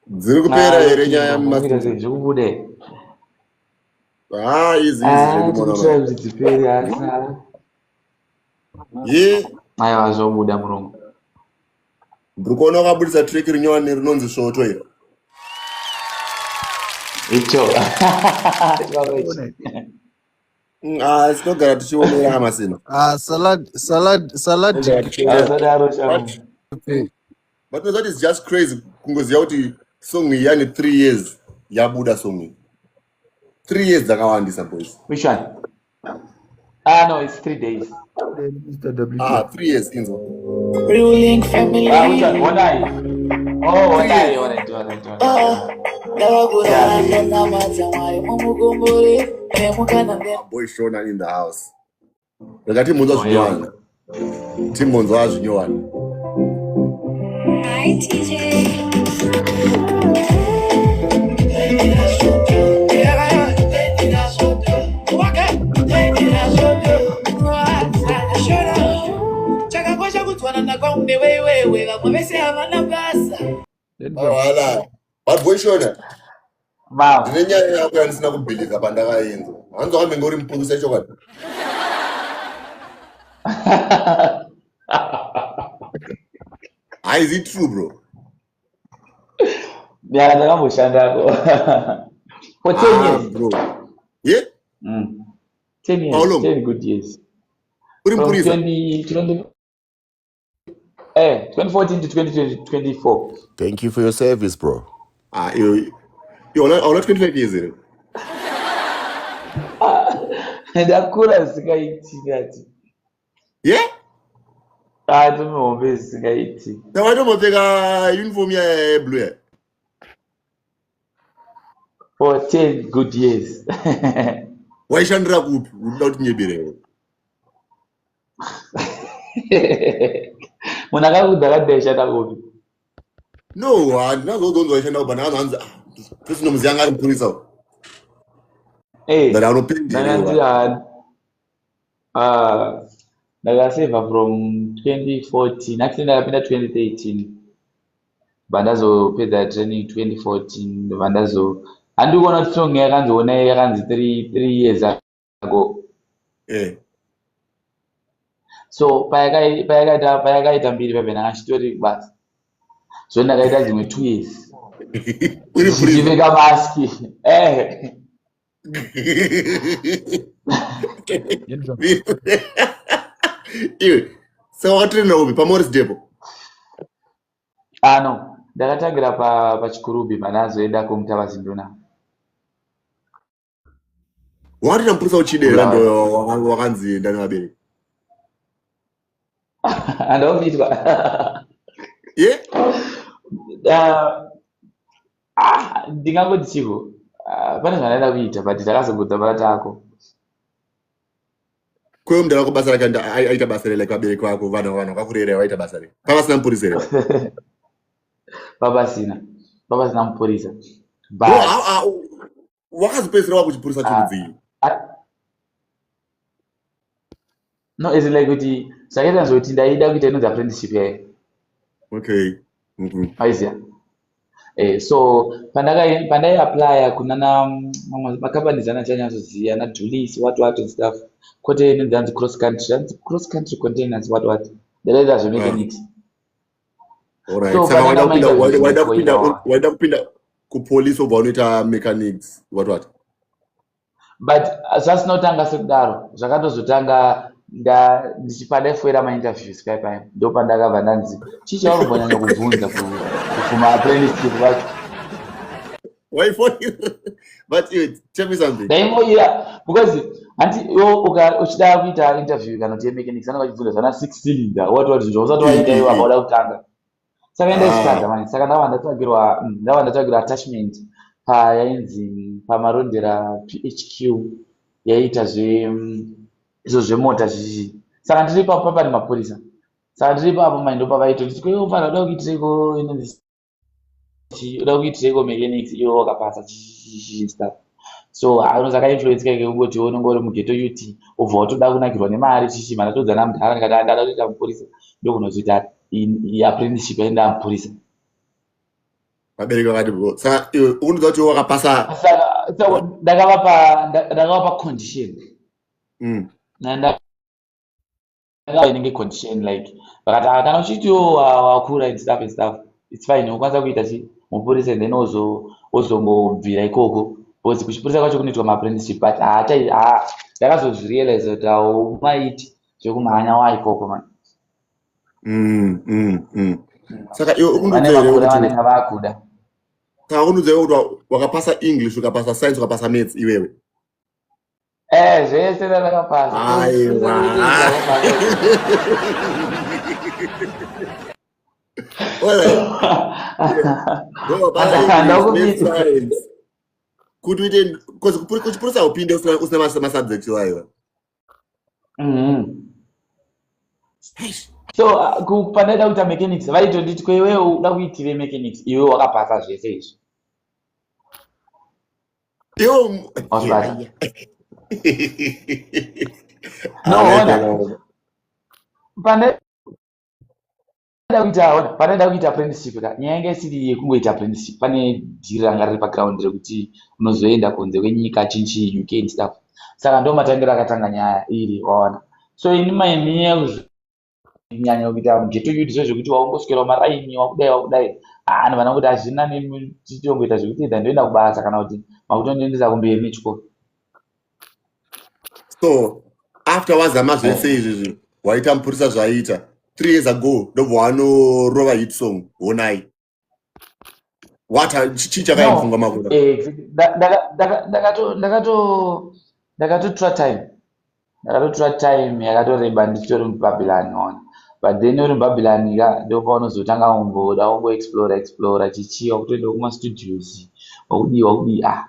Dziri kupera here nyaya mumaita sei zvikubuda here? Ah, easy easy Ah, zvedu mwana tikutsvai mai. kuti dzipere asi ah. Ye, Aiwa zvobuda murungu. ndiri kuona wakabudisa track rinyowani rinonzi Svoto iri. Icho. Chibaba ichi. Ah, tinogara tichionera amasina. Ah, salad, salad, salad. Tinogara tichionera. Asadaro changu. But that is just crazy kungoziva kuti song iyi yane 3 years yabuda song iyi. 3 years dzakawandisa boys. Which one? Ah no, it's 3 days. Mr. WK. Ah, 3 years inzwa. Ruling family. Ah, which one? One Oh, one eye. Alright, alright, alright. Ah, ndavakuranda namata Mwari mumukumbure nemukana. Boy Shona in the house. Rega timbonzwa zvinyowani. Timbonzwa zvinyowani. Hi, TJ. Chakakosha kudzwanana kwangu newe iwewe, vamwe vese havana basa. Wala. But Boy Shona, Wow. ndine nyaya yako yandisina kubhilivha pandakainzwa. Hanzi wakambenge uri mupurisa chokwadi. Ah, is it true, bro? Yeah, ndakamboshandako. For 10 Ah, years. bro. Yeah? 10 years. How long? 10 good years. Uri From mupurisa? 20, 20, 2014 to 2024. Thank you for your service, bro. Ah, iwe hauna 25 years here. Ndakura zvisingaiti ndati. Yeah? Ah, ndinohombe zvisingaiti. Saka waitombopfeka uniform ya yeblue ya. For 10 good years. Waishandira kupi? Unoda kuti nyebere iwe. Munhu akakudza akati ndaishanda kupi? No, handina zozonzi waishanda kupi. Handina hanzi ah, Chris nomuziya anga ari mupurisa. uyu. Eh, Ndati anopindira ndakanzi iwe. ah, ah, ndakasevha from 2014. Actually ndakapinda 2013. Bva ndazopedza training 2014 ndobva ndazo handiri kuona kuti song yakanzi onai yakanzi 3 years ago. Eh. So payakaita mbiri pepe ndanga ndichitori kubasa. So ndakaita dzimwe 2 years. Uri mupurisa. Ndichipfeka maski. Eh. Iwe, saka wakatrainera kupi? PaMorris Depot. Ah no, ndakatangira paChikurubi mandazoenda kuMutavazinduna. Wakatoita mupurisa uchidera Bulawayo. ndo wakanzi enda nevabereki. Handakuitwa. Yeah? Ah, ndingangoti chiko. Ah, pane zvandaida kuita but takazobudza para tako. Kwewe mudhara wako basa rake aita basa rei like vabereki vako vanhu vakakurera vaita basa rei? Pavasina mupurisa here? Papasina. Papasina mupurisa. Bro, But wakazopedzisira wakuchipurisa ah, chirudzii? ah, no, is like kuti zvakaita zvekuti ndaida kuita inonzi apprenticeship yayo. Okay. Aiziya. Eh, so pandai applya kunana mamwe macompanies anachanyatsoziva ana Dulis what what and stuff kwete inonzi hanzi cross country, hanzi cross country containers what what, ndadaita zvemechanics. Alright. So Saka waida pandaenda kupinda mainterviews waida kupinda ndaifoirawo. Waida kupinda kupolice wobva unoita mechanics what what. But zvasina kutanga sekudaro, zvakatozotanga pandaifoira mainterviews pai pai ndo pandakabva ndanzi chii chauri kumbonyanya kubvunza kuma apprenticeship vacho. Waifoira. But you tell me something. Ndaimoira because hanti iwo uchida kuita interview kana kuti yemechanics anenge achibvunza zvana six cylinder what what, zvinhu zvausati waita iwe apa uda kutanga, saka ndaizvitadza mani. Saka ndava ndatsvagirwa attachment payainzi paMarondera PHQ yaiita zve izvo zvemota zvichi. Saka ndiri ipapo pane mapurisa, saka ndiri ipapo mani ndo pavaitoti kweufana uda kuitireiko inonzi chii, uda kuitireiko mechanics iwe wakapasa chichichi stuff. So anozi akainfluence kake kungoti unenge uri mughetto youth ubva watoda kunakirwa nemari chichi. Mandatoudza namudhara ndikati "Ah, ndada kuita mupurisa," ndokunozoita apprenticeship yaenda mupurisa. Vabereki vakati bro, saka iwe ukundiudza kuti iwe wakapasa. Saka so ndakavapa condition. Ndakava inenge condition, like vakati, "Ah, kana uchitiwo wakura and stuff and stuff, it's fine, unokwanisa kuita chi mupurisa and then wozongobvira ikoko," because kuchipurisa kwacho kunoitwa maapprenticeship, but haachai. Ndakazozvirealize kuti haumaiti zvekumhanya waikoko, man. Saka iwe Vane ukundiudza here makore kuti vanenge vakuda. Saka ukundiudza iwe kuti wakapasa English, ukapasa science, ukapasa maths iwewe? Eh, zvese ndakapasa. Aiwa. Alright. Ndowapasa English, maths, science. Kuti uite, because kuchipurisa upinde usina masubjects iwayo. So pandaida kuita mechanics, vaitonditi, "Ko iwewe uda kuitire mechanics, iwe wakapasa zvese izvi?" Iwo Wazvibata? No, ona. Pandaida kuita apprenticeship ka, nyaya yanga isiri yekungoita apprenticeship. Pane dhiri ranga riri paground rekuti unozoenda kunze kwenyika, chinchi, UK and stuff. Saka ndo matangiro akatanga nyaya iri, waona. So ini maimiya kunyanya kuita mughetto youth zvezvekuti waungoswera maraini, wakudai wakudai, ah, vana kuti hazvina titongoita zvekuti either ndoenda kubasa kana kuti makutondiendesa kumberi nechikoro. So after wazama zvese izvizvi, waita mupurisa, zvaita 3 years ago, ndobva wanorova hit song honai. What, chii chakaya No. mupfungwa mako? Ndakatotora time, ndakatotora time yakatoreba ndichitori muBabylon, ona. But then uri muBabylon ka, ndopaunozotanga kumboda kungoexplora explora chichi, wakutoenda kumastudios, wakudii wakudii. Ah,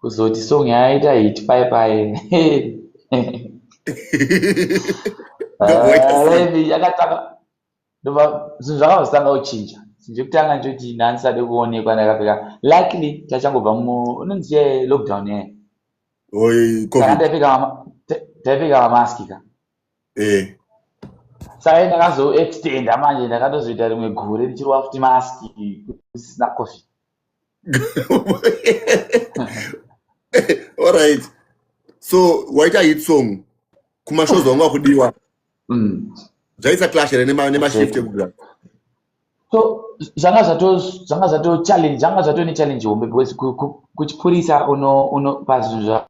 kuzoti song yaita hit pai pai. Ndobva waita sei? Life yakatanga, ndobva zvinhu zvakazotanga kuchinja. Chinhu chekutanga ndechoti ndandisade kuonekwa ndakapfeka. Luckily tachangobva mu unonzi lockdown ye. Oi, Saka COVID. Taipfeka mamaski ka. Saka ndakazoextenda manje, ndakatozoita rimwe gore ndichirova futi maski kusina COVID. Alright, so waita hit song, kumashows wanga wakudiwa. Zvaisa clash here nemashift ekugara? So zvanga zvato challenge, zvanga zvato nechallenge hombe, because kuchipurisa uno pazvinhu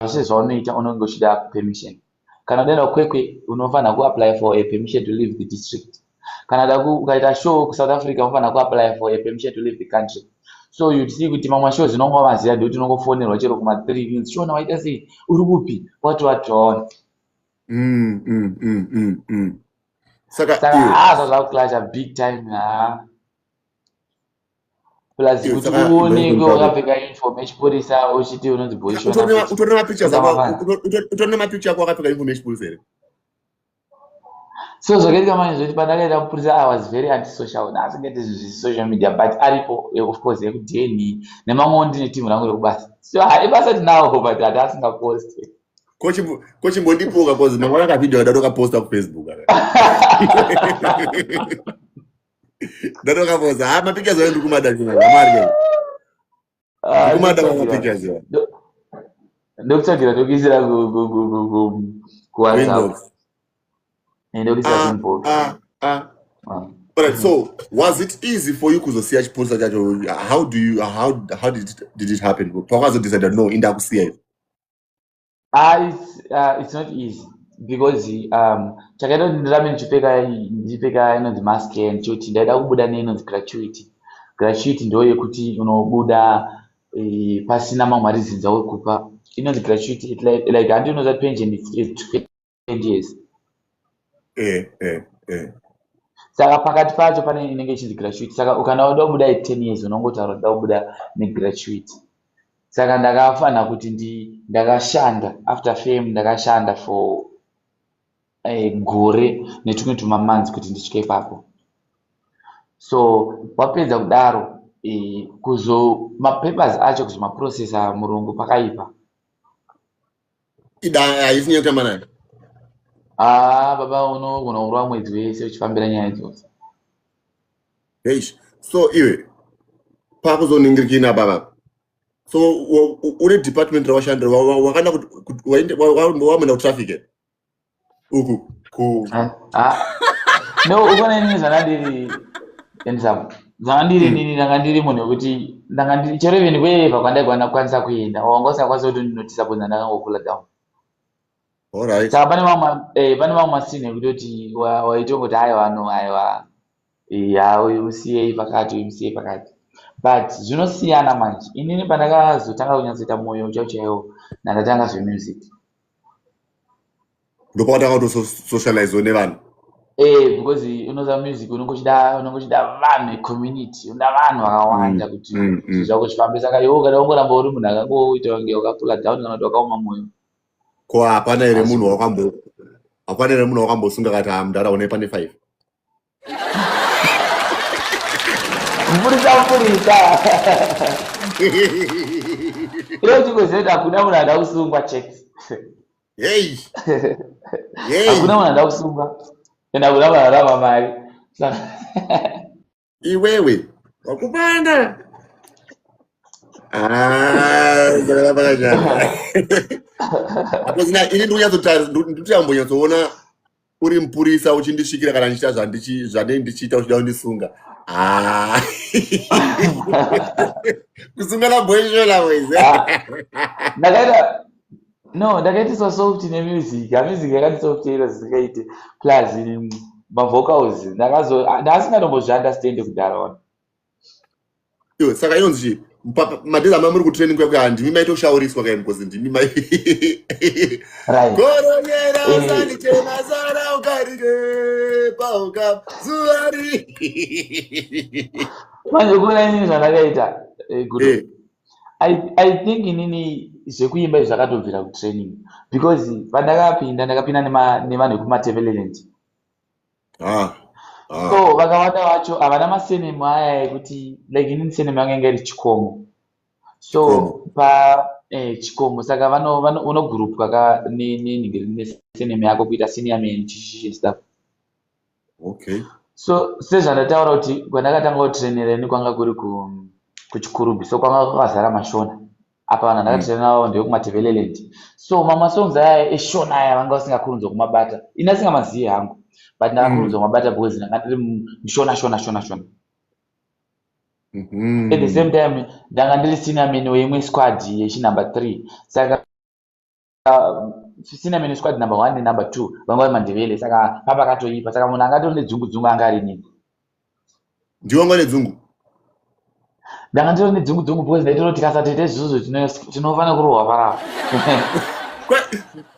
zvese zvaunoita unonge uchida permission. Kana udaenda kuKwekwe, unofanira kuapply for a permission to leave the district. Kana da ukaita show kuSouth Africa, unofanira kuapply for a permission to leave the country. So you'd see kuti mamwe mashows unonga maziva ndekuti unongofonerwa chero kuma3 minutes, "Shona, waita sei, uri kupi?" Wati watoona. Saka Saka iwe haa, zvazvakuclasha big time, haa, plus Iwe, kuti saka uonekwe iwe- wakapfeka uniform yechipurisa uchiti unonzi boyshona. Utori nemapictures ako? Mafana. Utori nemapicture ako wakapfeka uniform yechipurisa here? So zvakaitika manje zvoti pandakaita mupurisa, I was very antisocial, ndasingaiti zvinhu zvesocial media, but aripo, of course, ekudheni nemamwewo. Ndine timu rangu rekubasa, so ha, ibasa tinawo, but hati asingaposti. Kochimbondipoka, 'cause mangwana kavideo ndatokaposta kuFacebook aka. Ndatokaposta. Ha, mapictures ayo ndiri kumada china amari. Ah, Ndiri kumada ndokutsvagira. mapictures ayo. Ndokutsvagira, ndokuisira kuWhatsApp. Inbox. Ndokuisira Ah, kuinbox. ah, ah. Ah. Alright, so was it easy for you kuzosiya chipurisa chacho? How do you how did it happen? Pakazodecide, no, indakusiya izvi. Ah, it's not easy because chakaita kuti ndirambe ndichipfeka inonzi mask ndechekuti ndaida kubuda neinonzi gratuity. Gratuity ndo yekuti unobuda pasina mamwe mareasons awekupa. Inonzi gratuity, it like handi unoziva pension is 20 years. Saka pakati pacho pane inenge ichinzi gratuity. Saka ukana uda kubuda at 10 years, unongotaura kuti uda kubuda negratuity. Saka ndakafanira kuti ndakashanda after fame, ndakashanda for gore netumwe tumamonths kuti ndisvike ipapo. So wapedza kudaro, kuzo mapapers acho, kuzomaprocessa murungu pakaipa. Ida haisi nyaya yekutamba nayo. Haa baba, unogona kurova mwedzi wese uchifambira nyaya idzodzo. Eish. So iwe Pakuzoningirikina baba, so une department rawashandira, wakanda wamenda kutraffic uku ku? Ah, no, ukona inini zvandandiri endisapo, zvandandiri inini, ndanga ndiri munhu wekuti ndanga ndiri chero even kweva kwandaikwanisa kuenda, wanga usingakwanisi kuti ndinotisa because ndakangokula down. Saka pane mamwe masini ekutoti waitongoti aiwa, no, aiwa, ya, uyu musiyei pakati, uyu musiyei pakati, but zvinosiyana manje. Inini pandakazotanga kunyatsoita mwoyo chaiwo chaiwo, ndandatanga zvemusic. Ndopawatanga kutosocializewo nevanhu. Because unoza music unongochida vanhu, community, unoda vanhu vakawanda kuti zvinhu zvako zvifambe. Saka iwe ukada kungoramba uri munhu akangoita kunge wakakula down kana kuti wakaoma mwoyo. Ko hapana here munhu wakambo, hapana here munhu wakambosunga kati, "Ha, mudhara, une pane five"? Mupurisa, mupurisa iwe uchingoziva kuti hakuna munhu ada kusungwa chete. Hey. Hakuna munhu ada kusungwa ende hakuna munhu aramba mari. Iwewe wakupanda. Ah, saka pakashata. Apo ini ndikunyatsoona uri mupurisa uchindisvikira kana ndichiita zvandinenge ndichiita, uchida kundisunga. Ah. Kusunga naboishola, boys. Ah, ndakaita, no, ndakaitiswa soft nemusic. Music yakandisoftera zvisingaite, plus mavocals ndakazo ndasingatombozviunderstand kudhara ona. Iwe, saka inonzi chii? Madhezi ama muri kutraining kwekwe, handimi maitoshauriswa kai? Because ndimi mai koronyera. Usanichena sara ukarike pauka zuvari. Manje kuona inini zvandakaita, Gudo, I think inini zvekuimba izvi zvakatobvira kutraining, because pandakapinda, ndakapinda nevanhu vekuMatabeleland. So vakawanda vacho havana masurname aya ekuti, like inini surname yangu yanga iri Chikomo, so Chikomo. Pa Chikomo, saka unogurupwa ka nesurname yako kuita senior man, chichichi stuff. So sezvandataura kuti kwandakatanga kutrainera ini kwanga kuri kuChikurubi, so kwanga kwakazara maShona. Apa vanhu vandakatraina navo ndevekuMatabeleland, so mamwe masongs aya eShona aya vanga vasingakurumidza kumabata. Ini asingamazivi hangu, but ndakakurumidza kumabata because ndanga ndiri muShona shona shona shona. At the same time ndanga ndiri senior man weimwe squad yechinumber 3. Saka senior man squad number 1 nenumber 2 vanga vari maNdebele, saka papakatoipa. Saka munhu angatori nedzungu dzungu anga ari nini. Ndiwanga nedzungu. Ndanga nditori nedzungu dzungu because ndaitori tikasatoita izvozvo tinofanira kurohwa panapa.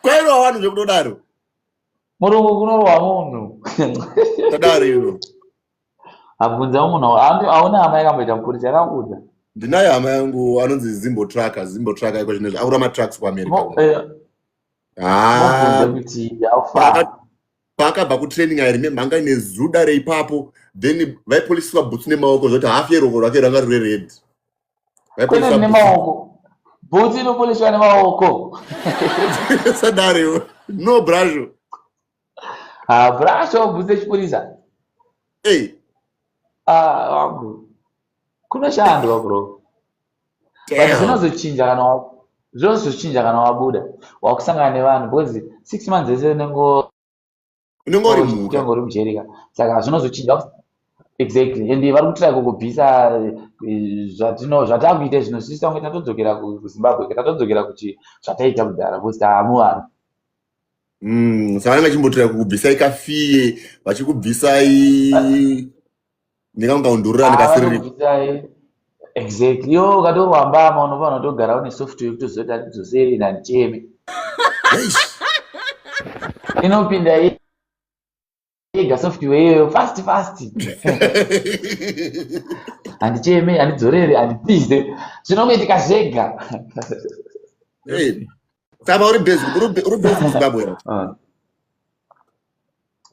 Kwairohwa vanhu zvekutodaro? Murungu kunorohwa munhu. Tadaro iro. Abvunza munhu, hauna hama yakamboita mupurisa yakakuudza? Ndinayo hama yangu anonzi Zimbo Trucker. Zimbo Trucker iko zvinezvi akura matrucks kuAmerica. Mobvunze kuti how far. Paakabva kutraining, I remember anga ine zuda reipapo, then vaipoliswa bhutsu nemaoko, zvoti hafu yeruoko rwake ranga ruri red. Kwete nemaoko, bhutsu inopoliswa nemaoko. Sadaro, no brasho? Ha, brasho bhutsu yechipurisa? Ei. Ah, wangu, kunoshandwa, bro, but zvinozochinja kana wabuda, wakusangana nevanhu, because 6 months ese unenge Unenge uri mhuka. Unenge uri mujerika, saka zvinozochinja, exactly. And vari kutry kukubvisa zvatakuita zvinosisa kunge tatodzokera kuZimbabwe, tatodzokera kuti zvataita kudhara, because taamu vanhu. Saka vanenge vachimbotira kukubvisai kafiye, vachikubvisai nekamwe kasiriri. Vanokubvisai, exactly. Yo, ukatorwa mbama, unofanira kutogara une software yekutozoti handidzoseri, handicheme. Eish. Inopinda yega software iyoyo, fast fast. Handicheme, handidzorere, handitize, zvinongoitika zvega. Hey, saka uri base, uri base kuZimbabwe? Ah.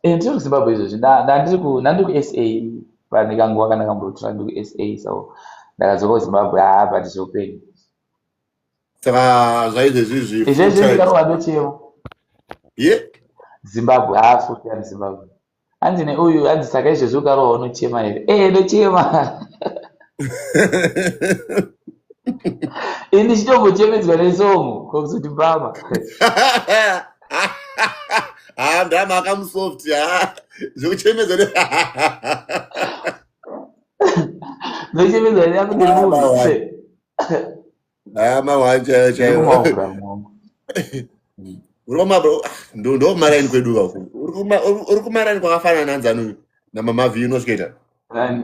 Ndiri kuZimbabwe izvozvi. Ndandiri kuSA pane kanguva kandakambotora ndiri kuSA, so ndakadzoka kuZimbabwe. Haa, but zveupenyu. Saka zvaizvezvizvi Izvezvi ndikarova ndochema. Ye. Zimbabwe, haa, full time Zimbabwe. Hanzi neuyu, hanzi, "Saka izvezvi ukarohwa unochema here?" Ndochema. Ini ndichitombochemedzwa nesong kwakuzoti mbama. Ha, ndama akamusoft, ha, zvekuchemedzwa ne Ndochemedzwa neyangu nemovie. Ha, mahwani chaiyo chaiyo. Ndikumaubra mwangu. Uri kumabro, ndo kumaraini kwedu kako. Uri kumaraini kwakafanana nanzani namama V unosvikaita. Nani?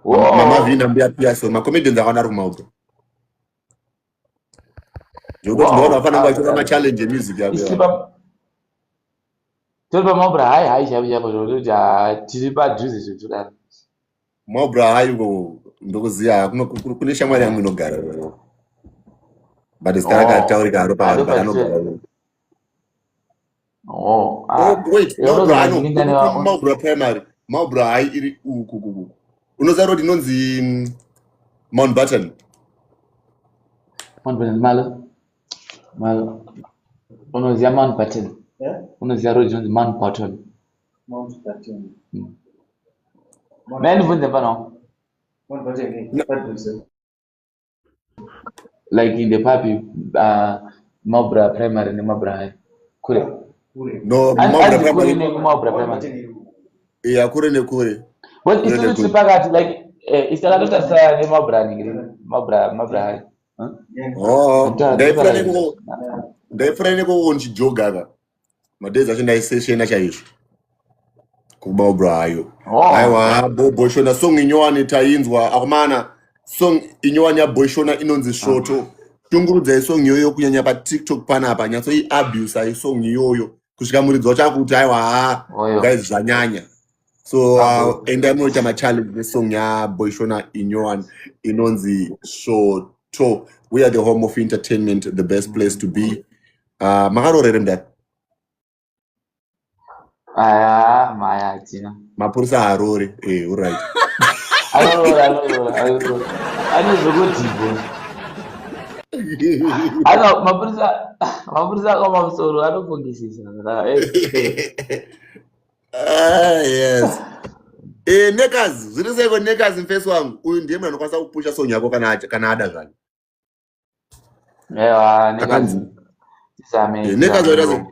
Mama V Wow. nambuya Piaso, macomedians akawanda ari kumaubro. Zvekuti ndoona vafanira vachitora machallenge emusic yako. Isi pa tori pamaubra hai hai chaipo chaipo zvekuti tiri padhuze zvekutodaro. Maubra hayi uko ndokuziya kune shamwari yangu inogara. But zita rake haritaurika haro pavanhu, but anogara. Oh, Oh, ah. wait, Yeah, Marlborough, unoziva ano, ndinenge ndane Marlborough Primary, Marlborough High iri uku uku. Unoziva road inonzi Mount Button. Mount Button, malo. Malo. Unoziva Mount Button? Yeah? Unoziva road inonzi Mount Button. Mount Button. Mount Mai ndibvunze pano. Mount Button, eh, No. padhuze. Like in the papi Marlborough Primary neMarlborough High. Kure. Kure. No, Anzi Marlborough kure Primary. nekuMarlborough Mount Primary. Button iri uku. Yeah, kure nekure. But Kure isusu tiri nekure. pakati like isu takatotarisana neMarlborough ningiri. Marlborough High. Huh? Yeah. Oh, ndaipfuura Tiri nekoko, ndaipfuura nekoko ndichijoga ka. Madays acho ndaiseshena chaizvo. KuMarlborough hayo. Oh. Aiwa, Boyshona song inyowani tainzwa akomana. Song inyowani yaBoyshona inonzi Svoto. Shungurudzai song iyoyo kunyanya paTikTok panapa, nyatsoiabuse song iyoyo kusvika muridzi wacho akuti aiwa, ha, Oyo. guys, zvanyanya. So endai munoita machallenge nesong yaBoyshona inyowani inonzi Svoto. We are the home of entertainment, the best place to be. Makaroora here mudare? Aya, maya hatina. Mapurisa haarori. Eh, alright. Anoroora, anoroora, anoroora. Ane zvokudhibho. Ano mapurisa akaoma musoro anofungisisa. Ah, yes. Eh, Nekas, zviri seiko Nekas mfesi wangu? Uyu ndiye munhu anokwanisa kupusha song yako kana ada zvake. Ewa, Akanzi. Nekazi. Tizame. Eh, Nekas waita sei?